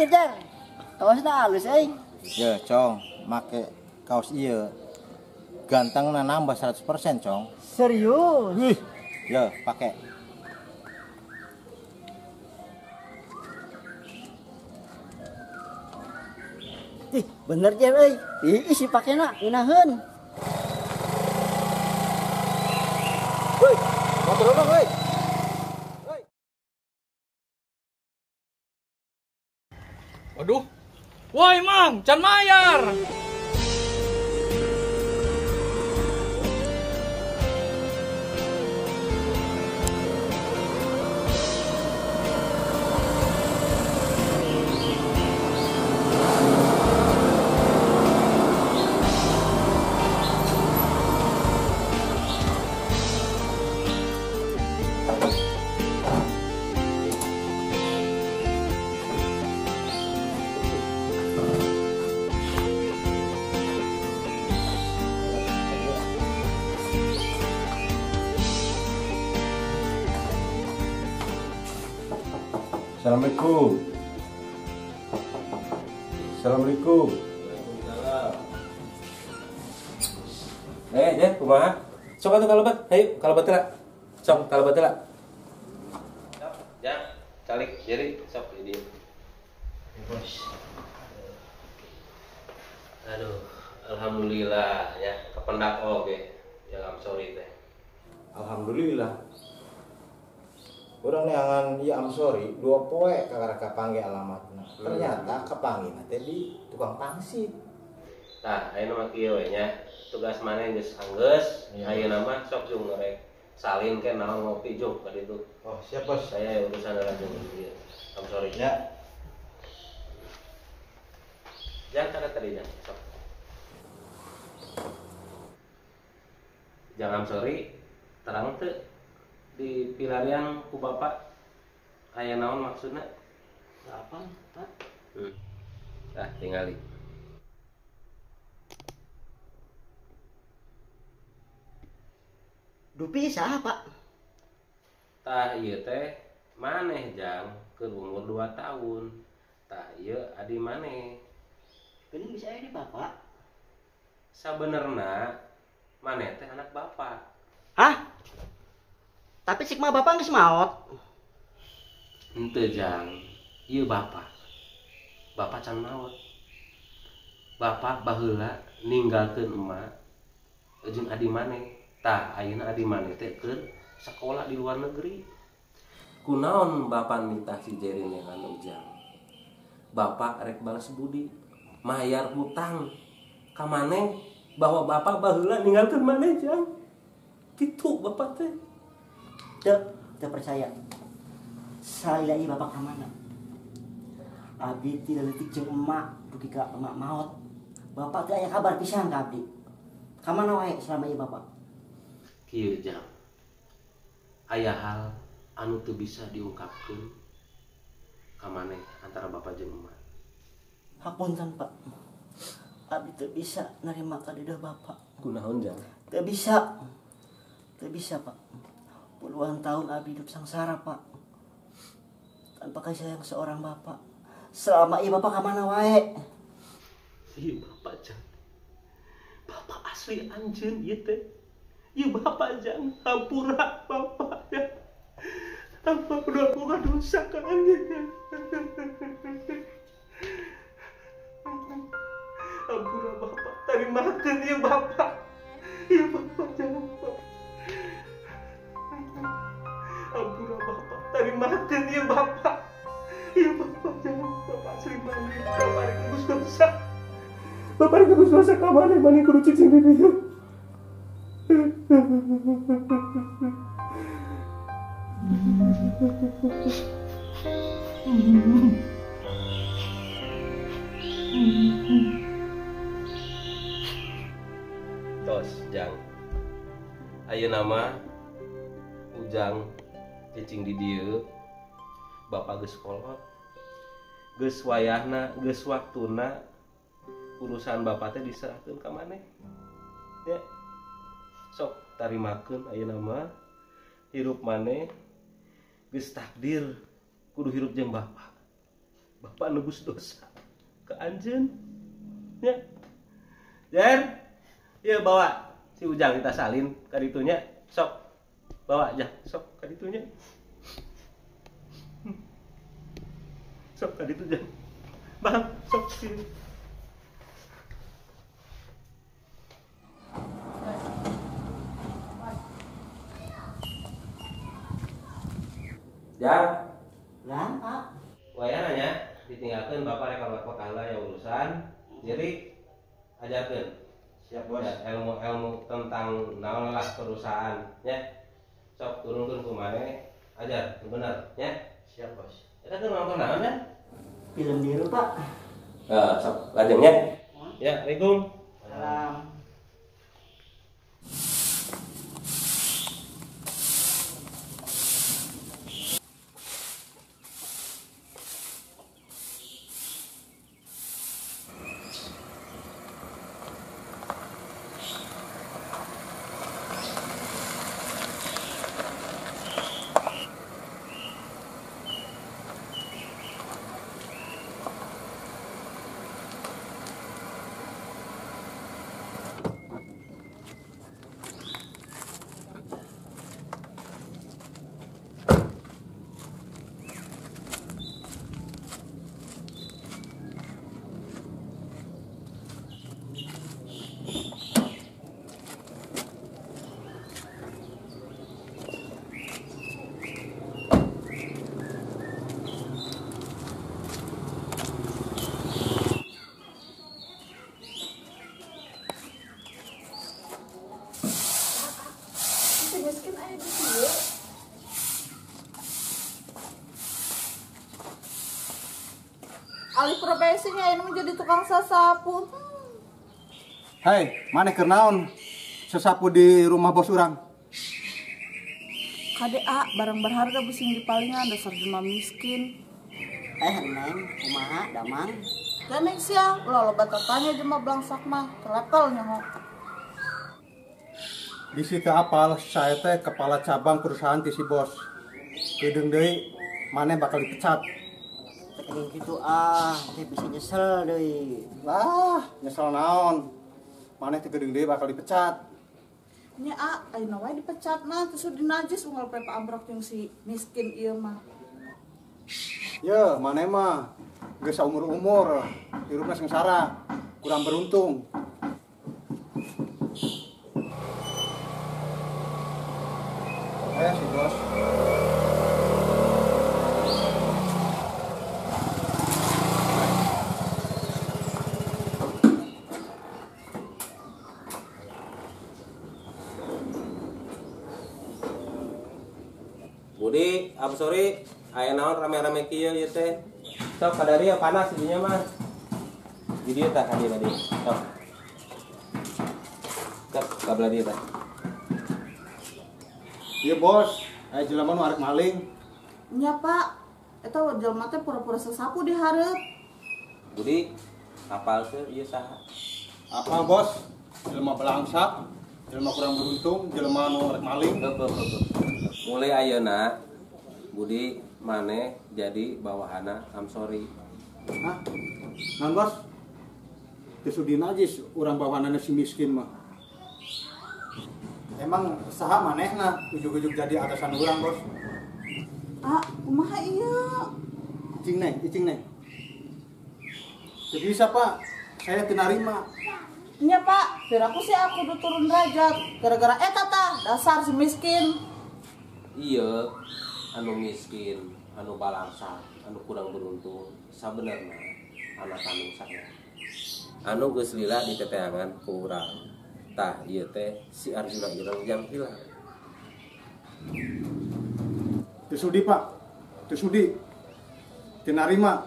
Anjir, Jar. Kaosna halus euy. Ya, Cong, make kaos ieu gantengna nambah 100%, Cong. Serius? Wih. Ya, pakai. Ih, bener Jar euy. Ih, si pakena ngeunaheun. Woi, motor urang euy. Woi. Waduh. Woi, Mang, can mayar. Assalamualaikum. Assalamualaikum. Ya, kumaha? Sok atuh kalebat. Hayu, kalebat heula. Sok kalebat heula. Sok, ya, calik jadi sok di dieu. Bos. Aduh, alhamdulillah ya, kependak oge. Ya, I'm sorry teh. Alhamdulillah. Urang neangan ieu I'm sorry 2 poe kakara kapanggih alamatna. Ternyata kapanggihna teh di tukang pangsit. Tah, ayeuna mah kieu we nya. Tugas maneh geus anggeus, ayeuna mah sok jung rek salin ke naon ngopi jung ka ditu. Oh, siap bos. Saya urusan heula jeung ieu. I'm sorry. Ya. Jangan kada tadi jang, sok. Jangan sorry, terang teu di pilarian ku bapak aya naon maksudna? Apa, Pak? Ah, tingali. Dupi saha, Pak? Tah ieu teh maneh jang keur umur 2 tahun. Tah ieu adi maneh. Geuning bisa aya di bapak? Sabenerna maneh teh anak bapak. Hah? Tapi cik mah bapak geus maot. Henteu jang, ieu bapak. Bapak can maot. Bapak baheula ninggalkeun emak jeung adi maneh. Tah ayeuna adi maneh teh keur sakola di luar negeri. Kunaon bapak nitah si Jerry neangan Ujang? Bapak rek balas budi, mayar hutang ka maneh bahwa bapak baheula ninggalkeun maneh jang. Kitu bapak teh. Teu percaya. Salila ieu bapak ka mana? Abdi ti leutik jeung emak dugi ka emak maot. Bapak teh aya kabar pisan ka abdi. Ka mana wae selama ieu bapak? Kieu jang. Aya hal anu teu bisa diungkapkeun ka maneh antara bapak jeung emak. Hapunten, Pak. Abdi teu bisa nerima kadeudeung bapak. Kunaon jang? Teu bisa. Teu bisa, Pak. Puluhan tahun abdi hidup sengsara, Pak. Tanpa kasih sayang seorang bapak. Selama ieu bapak ka mana wae? Ieu bapak jang. Bapak asli anjeun ieu teh. Ieu bapak jang, hampura bapak ya. Apa udah boga dosa ka anjeun. Hampura bapak, tarimakeun ieu bapak. Ieu bapak jang. Ampura bapak, tarimakeun ieu bapak. Ieu bapak jangan bapak asli maneh, bapak rek nebus dosa. Bapak rek nebus dosa ka maneh, maneh kudu cicing di dieu. Tos, jang. Ayeuna mah Ujang cicing di dieu, bapak geus kolot, geus wayahna, geus waktuna urusan bapak teh diserahkeun ka maneh. Ya. Sok tarimakeun ayeuna mah hirup maneh geus takdir kudu hirup jeung bapak. Bapak nebus dosa ke anjeun. Ya. Jer, ya bawa si Ujang kita salin ka ditunya, sok. Bawa aja, sok ka ditunya. Sok ka ditu Jang. Bang, sok sini. Jang. Lah, Pak. Wayana nya ditinggalkeun bapak rek keluar kota heula ya urusan. Jadi ajarkeun. Siap, Bos. Ya, ilmu-ilmu tentang naon lah perusahaan nya. Sok turunkeun ku maneh, ajar bener nya. Siap, Bos. Eta keur nonton naon nya? Film biru, Pak. Heeh, sok lajeng nya. Ya, Assalamualaikum. Salam. Miskin aya di dieu. Alih profesinya ini menjadi tukang sasapu. Hei, maneh keur naon? Sesapu di rumah bos urang. KDA barang berharga bising dipalingan dasar jelema miskin. Neng, kumaha damang? Gandeng sia, ulah loba tatanya jelema blangsak mah, telepel nyaho. Bisi teu apal, saya teh kepala cabang perusahaan ti si bos. Kedeung deui maneh bakal dipecat. Teu kitu ah, teh bisa nyesel deui. Lah, nyesel naon? Maneh teh kedeung deui bakal dipecat. Nya ah, ayeuna wae dipecat mah terus dinajis unggal pepe ambrok jeung si miskin ieu mah. Ye, maneh mah geus saumur-umur, hirupna sengsara, kurang beruntung. Si bos. Budi, I'm sorry, aya naon rame-rame kieu ieu teh. Sok kadari ya panas dinya mah. Di dieu tah ka dieu tadi. Sok. Sok ka belah dieu tah. Iya bos, aya jelema nu arek maling. Nya Pak, eta jelema teh pura-pura sasapu di hareup. Budi, apal teu ieu saha? Apal bos, jelema belangsak, jelema kurang beruntung, jelema nu arek maling. Mulai ayeuna Budi maneh jadi bawahana I'm sorry. Hah? Naon bos? Teu sudi najis urang bawahanana si miskin mah. Emang saha manehna ujug-ujug jadi atasan urang bos? Ah, kumaha ieu? Cing neng, icing neng. Teu bisa Pak, saya teu narima. Nya Pak, piraku sih aku kudu turun derajat gara-gara eta tah, dasar si miskin. Iya, anu miskin, anu balangsa, anu kurang beruntung, sabenerna anak kandung saya. Anu geus lila diteteangan ku urang. Tah ieu teh si Arjuna ireng jang hilang. Teu sudi Pak, teu sudi. Teu narima.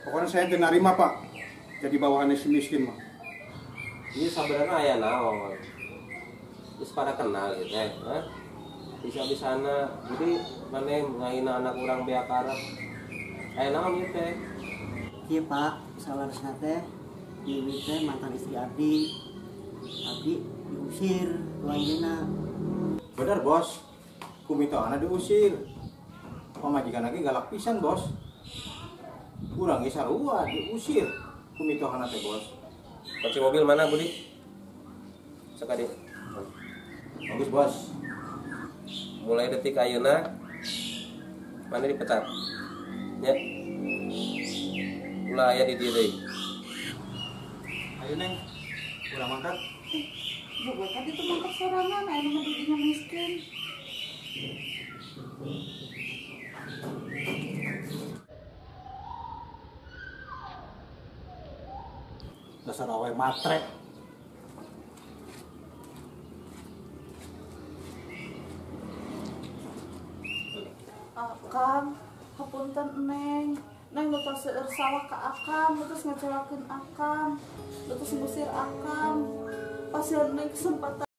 Pokoknya saya teu narima Pak. Jadi bawahannya si miskin mah. Ieu sabenerna aya naon? Geus pada kenal ieu teh, hah? Bisa-bisana jadi maneh ngahina anak urang beak karep. Aya naon ieu teh? Ieu Pak, saleresna teh ieu teh mantan istri abdi. Abdi diusir ku anjeunna. Bener bos, ku mitohana diusir. Pamajikan lagi galak pisan bos. Urang ge sarua diusir ku mitohana teh, Bos. Kunci mobil mana, Budi? Sok adi. Bagus, Bos. Mulai detik ayeuna mana dipecat. Nya. Ulah aya di dieu deui. Ayo Neng, urang mangkat. Juga kan itu mangkat sorangan, aya nu didinya miskin. Dasar awe matre. Akang, hapunten Neng. Neng nu tos seueur salah ka Akang, nu tos ngecewakeun Akang, nu tos ngusir Akang. Pasihan Neng kesempatan.